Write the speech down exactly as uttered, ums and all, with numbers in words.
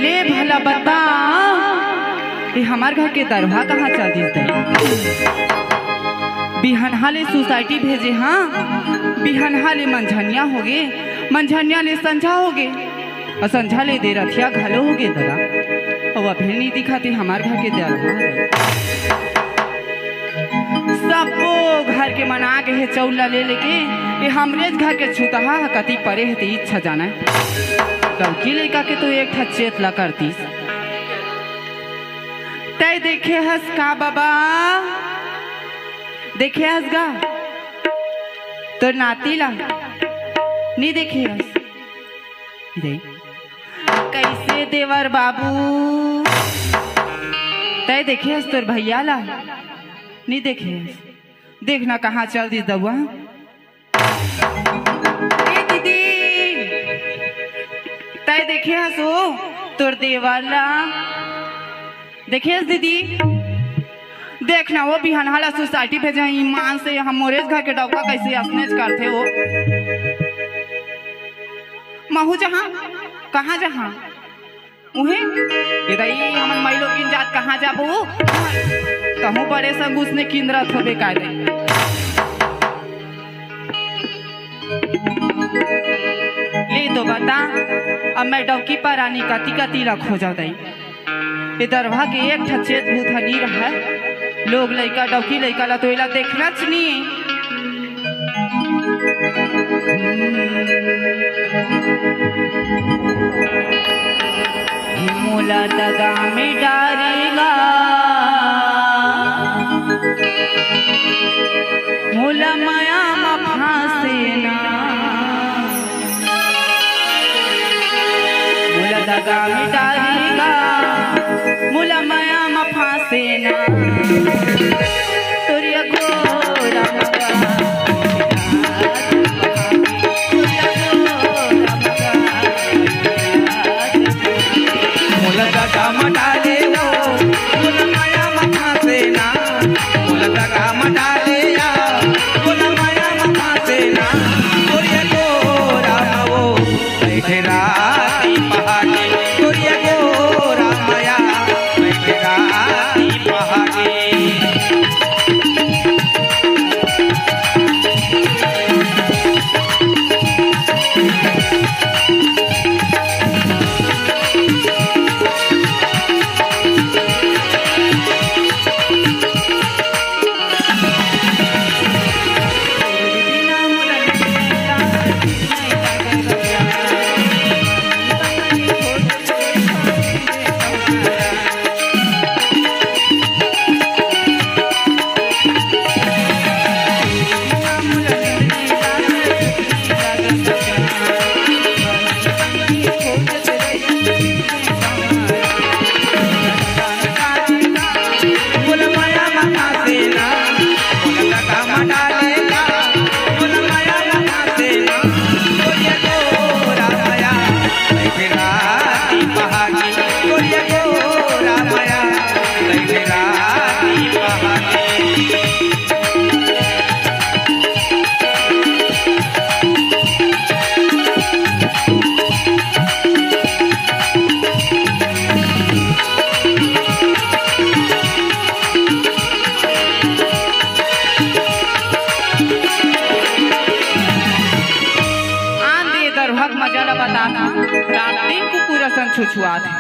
ले भला बता, ये हमार घर के दरवा कहाँ चल दिस दे? बिहनहा ले सोसाइटी भेजे हाँ, बिहनहा ले मंझनिया होगे, मंझनिया ले संझा होगे, अउ संझा ले दे रथिया घलो होगे दरा। अउ अभी नहीं दिखाते हमार घर के दरवा। सबो घर के मन आ गे हे चउर ला ले लेके, ये हमरेच घर के छुतहा ह कति परे हे ते इच्छा जाने। डौकी लइका के तो एक ठा चेत ला करतीस। तै देखे हस का बबा? देखे हस गा तोर नाती ला? नी देखे हस? रे, कइसे देवर बाबू? तै देखे हस तोर भैया ला? नी देखे हस? देखना कहाँ चल दिस दउआ। ए दीदी, तै देखे हस ओ तोर देवर ला? देखे हस दीदी? देखना वो बिहनहा ला सोसाइटी भेजे, ईमान से हमरेच घर के डौका कइसे असनेच करथे वो। महू जहाँ, कहाँ जहाँ? उहे, ए दाई, हमन माईलोगिन जात कहाँ जाबो? तहूँ बड़े संग उसने किंदरत होबे का दाई। ले तो बता, अब मैं डौकी परानी कति कति ला खोजव दाई। ए दरवा के एक ठा चेत भूत ह नी रहय। लोग लइका, डौकी लइका ला तो एला देखनाच नी। मोला दगा में डारेगा, मोला माया म फांसे ना। मोला दगा में डारेगा, मोला माया म फांसे ना। तोरिया गोरा मगा, तोरिया गोरा मगा। मोला दगा म डारेगा, मोला माया म फांसे ना। मोला दगा म डारेगा, मोला माया म फांसे ना। तोरिया गोरा मगा। बैठे राती पहाटे, तोरिया गोरा मया, बैठे राती पहाटे। आन दे दरभक मजा ल बता था, रात दिन कुकुर असन छुछुआत हे।